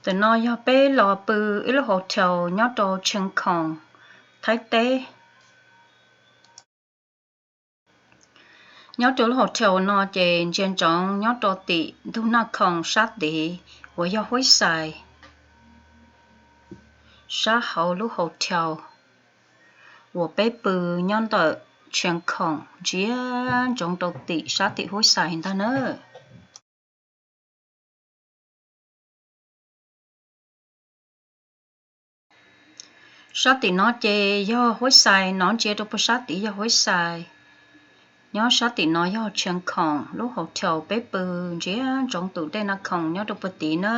Tam no yog peb los pw ib lub hotel nyob rau Tsheej Khoom, Thaib teb. Nyob rau lub hotel no ces ntsia ntsoov nyob rau tim ntug Naj Khoom sab tid uas yog Huib Xais, sab hauv lub hotel uas peb pw nyob ntawm Tsheej Khoom ntsia ntsoov rau tim sab tim Huib Xais ntag na. Sab tim no ces yog Huib Xais, nov ntsia rau puag sab tid yog Huib Xais. Nyob sab tim no yog Tsheej Khoom, lub hotel peb pw ntsia ntsoov tus dej Naj Khoom nyob rau puag tid na.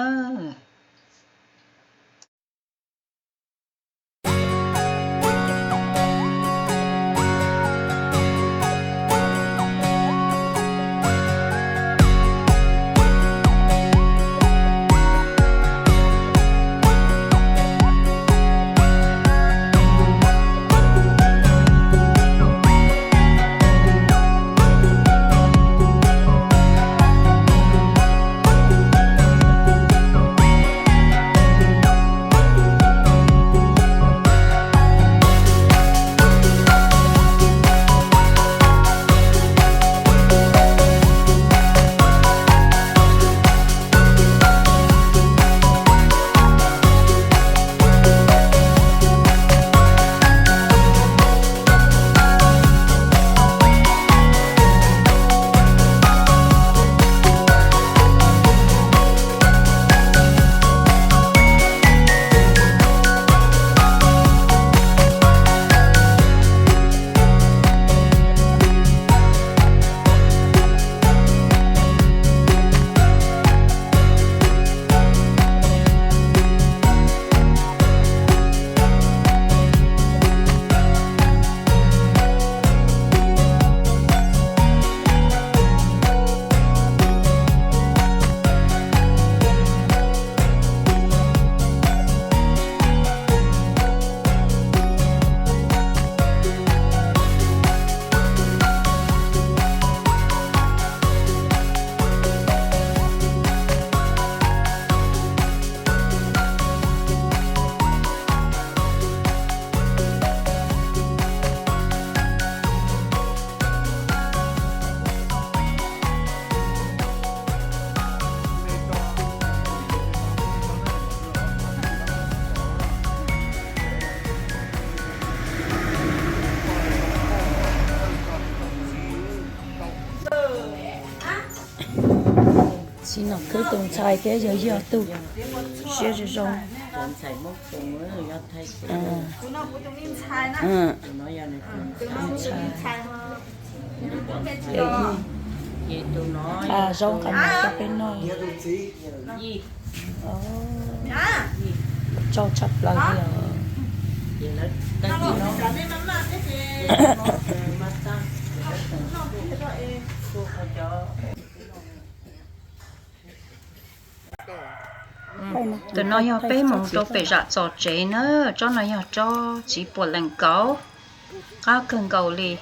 Txiv nom khwb tus ntxhais thiab yog yog tus siab zoo zoo. Zoo qhov no rau peb noj. Tsau tshaj plaws li os. Tam no yog peb mus rau pem zam txos tsev na. Tsob no yog tsob txiv puas lees kauv, qab kawg nkaus li.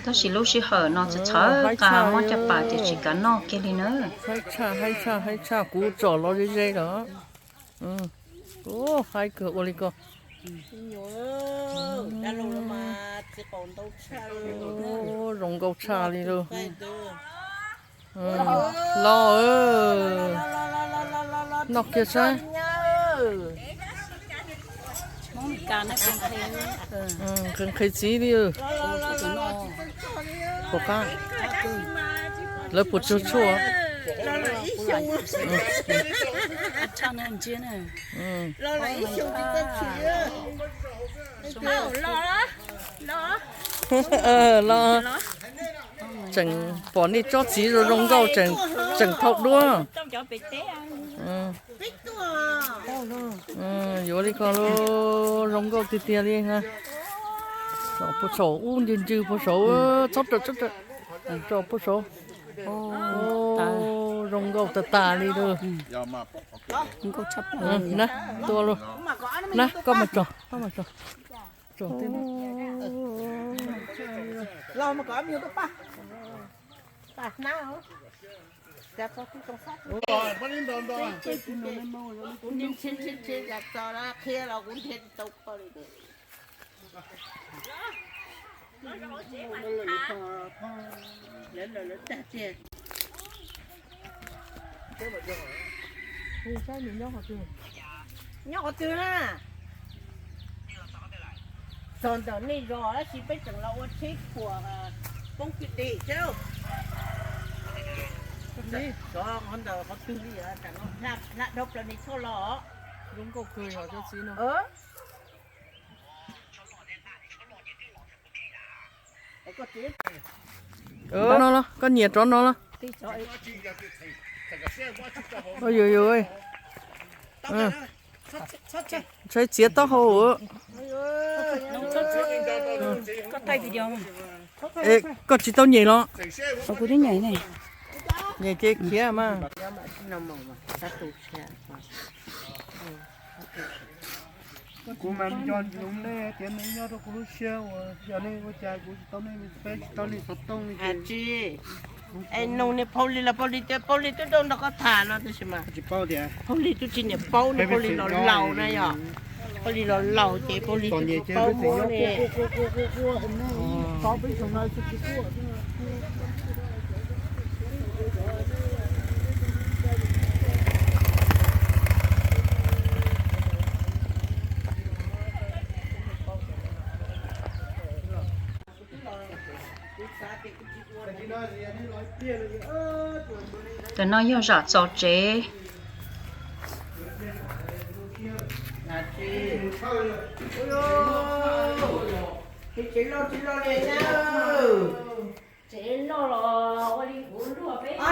Tab sis lub sij hawm no txhawv txhawv qa, muab caj pas ces tsis kav noj kiag li na. Haib tshaj, haib tshaj, haib tshaj, kuv tsom los ze ze lawm. Haib kawg ua li ko. Zoo nkauj tshaj li lauj. Los, noj kiag saib. Nqhis nqhis txiv li. Puas qab? Lawv puas tsuag tshuaj? Los, tseem pom nej tsob txiv zoo zoo nkauj tseem thau duab. Yuav li ko zoo nkauj tiag tiag li. Tsom puag saum ub, ncw ncw puag saud, txhob rawm, txhob rawm. Tsom puag saud. Zoo nkauj tag tag li lauj. Na, tua lauj. Na, koj mas tsom, koj mas tsom. Tsom tej no. Nyob qhov twg na? Txog ntawm nej zos tab sis peb tseem los ua tsheb khuam poob kwj tes xwb. Xyov qhov ntawd qhov twg li, tam no hla dhau plaws nej choj los. Zoo nkauj kawg yog cov txiv no. Rov no los, koj nyiam rov no los. Ua yuav yuav. Ntshai txiav taub hau. Koj tsis tau nyem los? Nyem ces khiav mas. Kuv mas nco ntsoov nej tias nej nyob rau kuv lub siab uas yog nej ua cas kuv tsis tau nej, peb tsis tau nej xov tooj li. Tsis, es nug niag Phauj Lis los Phauj Lis tias Phauj Lis twb tau nrog koj tham no tab sis mas tsis paub tias Phauj Lis twb tsis niam paub, niag Phauj Lis los laus na yog. Phauj Lis los laus ces Phauj Lis twb tsis paub muab ne. Tus no yog zam txog tsev. Tsev loj tsis loj li na. Tsev loj los ua li kuv luag peb ob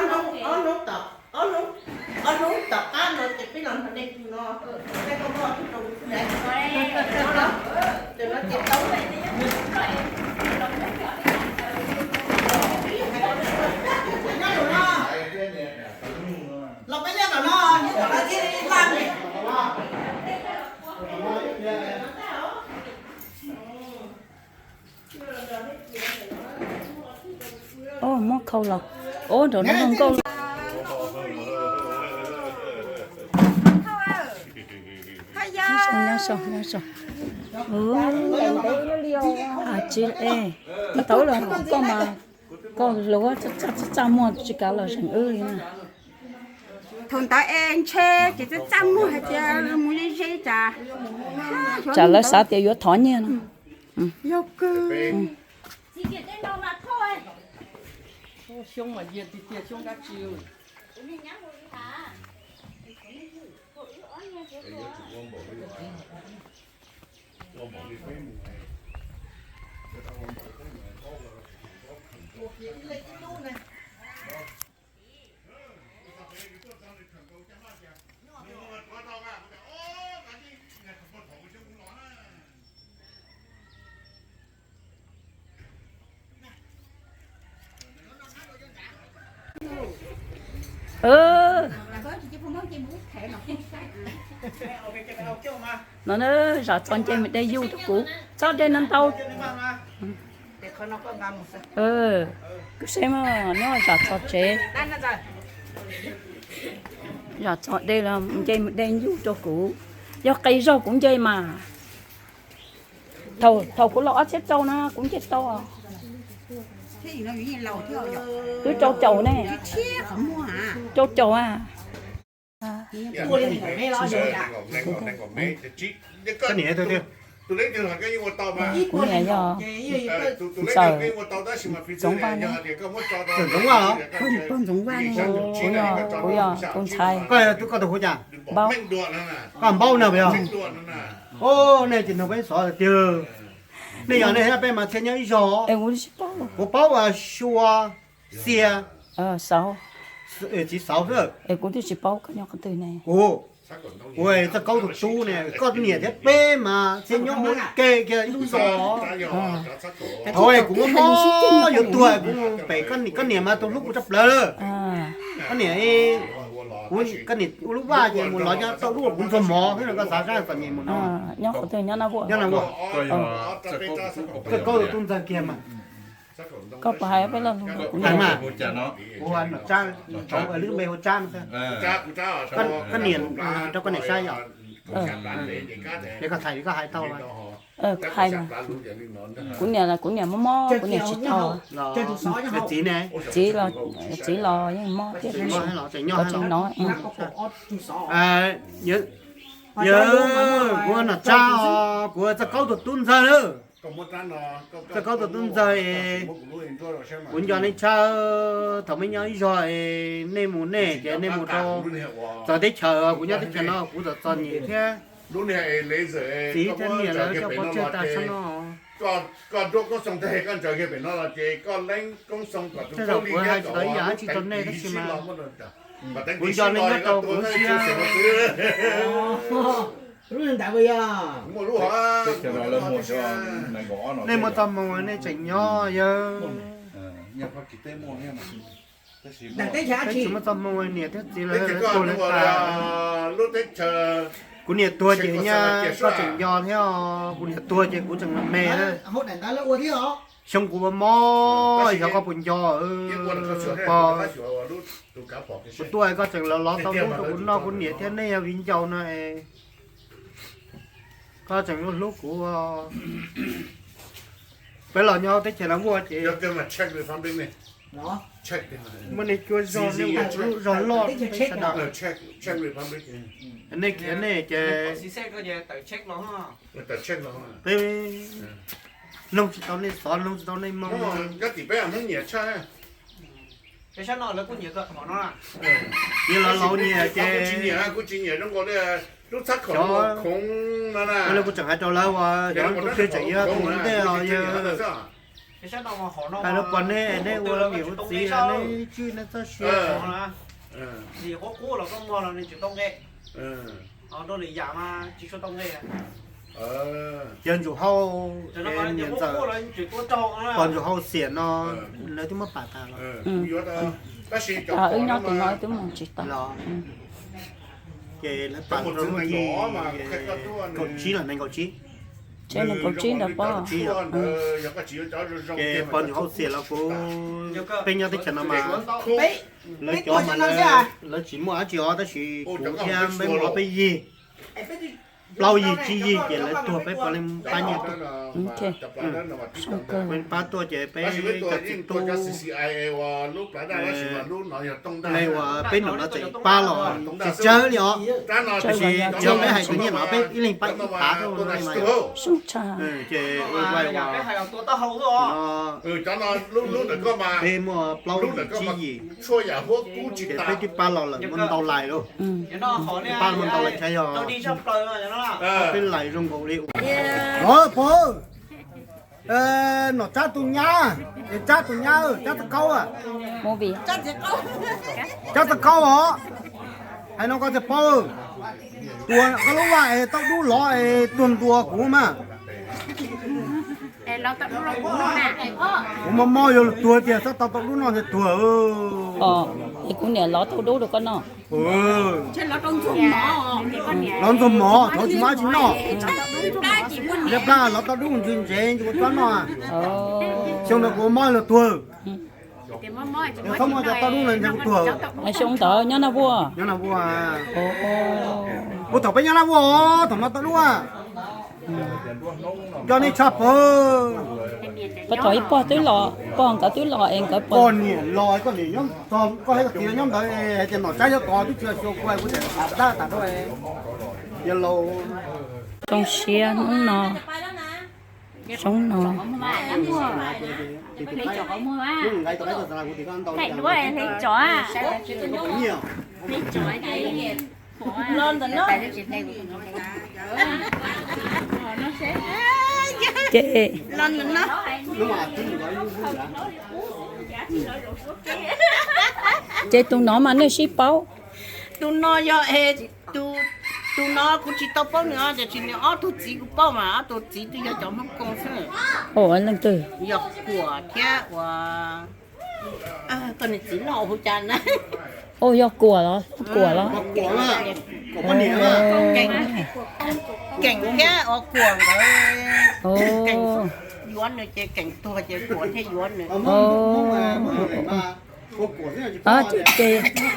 hnub tom qab no ces peb los nrog nej pw no. Peb koj muaj tus rau kuv xwb na. Tus no ces tau. Los peb nyob tom no, nyob tom no thiaj li laj. Muab khau los. Ub, nraum no zoo nkauj. Nyob zoo, nyob zoo. Tsis, tau los koj mas, koj luag txaj muag tsis kav los zeem wb li na. Thaum ntawd es ntshe ces txaj txaj muag hais tias mus ze ze cas, tsam lawv xav tias yuav thov nyiaj no. Yog kawg. Xyoob mas yiag tiag tiag, xyoob dab tsi. No na, zam txog nce mus de yug rau kuv txhob de no ntau. Kuv saib mas nyob zam txog tsev, zam txog de los nce mus de yug rau kuv. Yog qis zog kuv nce mas. Thaum kuv los ob txhiab rau na kuv nce tau twb rau caum ne. Rau caum a. Kuv niam yog ntxawm Ntxoov Vaj ne. Kuv yog tus ntxhais. Koj tus hu cas? Npaub. Koj npaub no yog? Nej ces nug peb xov tiag. Nej yog nej thiab peb mas thiaj nyob ib zog. Kuv paub Sua, Xia, Txiv Xauv xwb. Kuv, kuv txoj kaub tus tub ne, koj niam thiab peb mas thiaj nyob ua ke kiag ib lub zos. Thaum kuv mob mob yuav tuag kuv pem koj niam mas tus hlub kuv tshaj plaws. Koj niam, kuv, koj niam ua lub vaj ces mus lov nyob tau lub kuv ntxuag mov xwb no, koj xav sab txom nyem mus no. Nyob qhov twg nyob na? Nyob na. Txoj kaub tus tub ntxawg kiag mas. Koj puas hais peb lo lus no? Kuv niam, kuv hu nom Tsab, lub npe hu Tsab no xwb. Koj niam rau koj niam saib yom? Es koj txhais koj hais tau. Hais mas, kuv niam, kuv niam mob mob, kuv niam tsis tau. Txiv ne? Txiv los, txiv los yeej mob thiab, tseem hnov. Yawg, kuv nom Tsab os, kuv Txoj Kaub tus tub ntxawg. Txoj Kaub tus tub ntxawg, kuv nco nej tshaj, thaum me nyob ib zog es nej mus nej ces nej mus rau txawv teb chaws, kuv nyob teb chaws no kuv txom txom nyem thiab. Txiv thiab niam lawv coj pov tseg tas sab no. Tej zaum kuv hais tsis tau ib yam dab tsi rau nej tab sis mas kuv nco nej nyob rau kuv siab. Nej muaj txoj hmoo nej tseem nyob yawg. Peb tsis muaj txoj hmoo niam thiab txiv lawv tuag lawv tas. Kuv niam tuag ces nyaj koj tseem nco thiab, kuv niam tuag ces kuv tseem me. Xyoo kuv ua mob xyov koj puas nco, pog. Kuv tuaj koj tseem los los tau hlub rau kuv noj kuv niam thiab nej yog viv ncaus no. Koj tseem hlub hlub kuv. Peb los nyob teb chaws no muaj ces muaj nej cuab zog, nej ua lub zog loj peb sawv daws. Nej khiav nej ces peb mloog tsis tau nej xov, mloog tsis tau nej moo. Yog los laus nyiam ces xyov, kuv tseem hais rau lawv uas xyov tus twg tseem yuav tus ntej os yawg. Hais rau pog nej, nej ua niam ua txiv nej tswj nej txoj sia. Yawg Ntsuas Hauj, niam ntxawm, pog Ntsuas Hauj Xiam no lawv twb muab pam tas los? Wb nyob tus no twb mus tsis tau. Ces lawv pam rau lub yim kaum tsib los nees nkaum tsib. Nees nkaum tsib ntawd pob. Ces pog Ntsuas Hauj Xiam los kuv, peb nyob teb chaws no mas lawv cov mas lawv tsis muaj dab tsi os, tab sis kuv thiab peb muaj ob peb yig, plaub yig tsib yig ces lawv tuag peb puav leej pab nyiaj tuaj. Pab tuaj ces peb cov txiv tub, leej uas peb nram no tseem pab los tsis tsawg li os. Tab sis yog peb hais tus nyiaj no peb ib leeg pab ib phav xwb. Ces ua ua no, peb muaj plaub yig tsib yig, ces peb twb pab los lawm muaj ntau lais lauj. Pab muaj ntau lais, cas yog peb lais zoo nkaus li. Pog, nom Tsab tus nyab, es Tsab tus nyab, Tsab Txoj Kaub, Tsab Txoj Kaub os. Hais no koj thiaj paub, tua koj lub vaj es tau dub los es tuag ntua kuv mas. Kuv mob mob yuav luag tuag tiag, txhob tau tau dub noj thiaj tuag. Es kuv niam lov tau dub rau koj noj. Lov ntxuag mov, thaum tsis muaj dab tsi noj. Liab plab lov tau dub ntsis ntsev ntsis ua tsob noj. Xyoo ntawd kuv mob luag tuag. Yog txhob muaj cov tau dub no ntsev kuv tuag. Xyoo ntawd nyob Naj Vuaj? Nyob Naj Vuaj. Ua thaum peb nyob Naj Vuaj os, thaum no tau dub. Nco nej tshaj pawg. Puag thaum ib pog twb los, pog nkawd twb los es nkawd pog niam los, koj niam nyob, koj hais koj txiv nyob ntawd hais tias nom Tsab yog koj twb tsis xyuas kuv, kuv tseem tham tab tas rau yawg laus. Zoo siab hnub no, zoo no. Ces ces tus no mas nej sib paub? Tus no yog, tus no kuv tsis tau paub nws, tiam sis nws ob tug txiv kuv paub mas ob tug txiv twb yog cov Hmoob Koo xwb. Leej twg? Yog Kuam thiab ua, koj niag txiv loj hu cas na? Yog Kuam los? Kuam los? Keem thiab ua Kuam nkawd. Yuav nws ces keem tuag ces kuam thiaj yuav nws.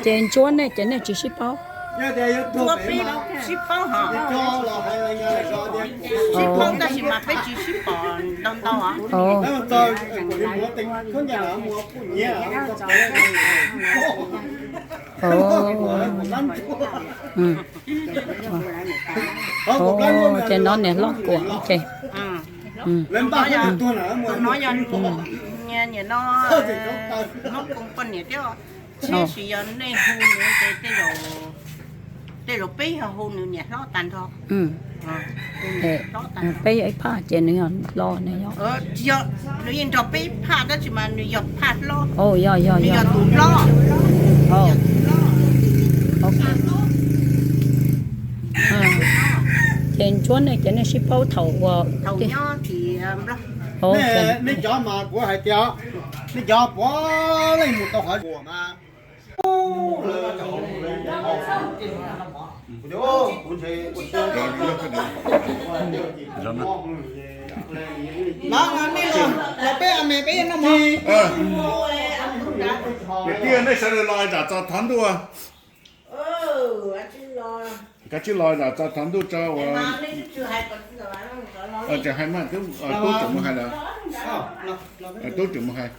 Ces ntsuab nej ces nej tsis sib paub? Ntsuab peb sib paub hos, sib paub tab sis mas peb tsis sib pom ntau ntau os. Ces no niam hlob kuam ces no yog niam no, Hmoob Koob poj niam thiab, tab sis yog nej hu nws ces tej zaum peb yog hu nws niam hlob tag nrho. Peb yog ib phaj ces nws yog hlob ne. Nws yeej nrog peb phaj tab sis mas nws yog phaj hlob, yog yog nws yog tus hlob. Ces ntsuab nej ces nej sib paub thaum uas thaum nyob tim Nplog. Nej cov mas kuv hais tias nej cov puav leej mus tau qhov kuam mas. Los peb a me peb noj mov. Niam tij, nej sawv daws los zam txog thov ntuj. Kav tsij los zam txog thov ntuj tso uas. Tseem hais mas, tub tseem mus hais lawm. Tub tseem mus hais.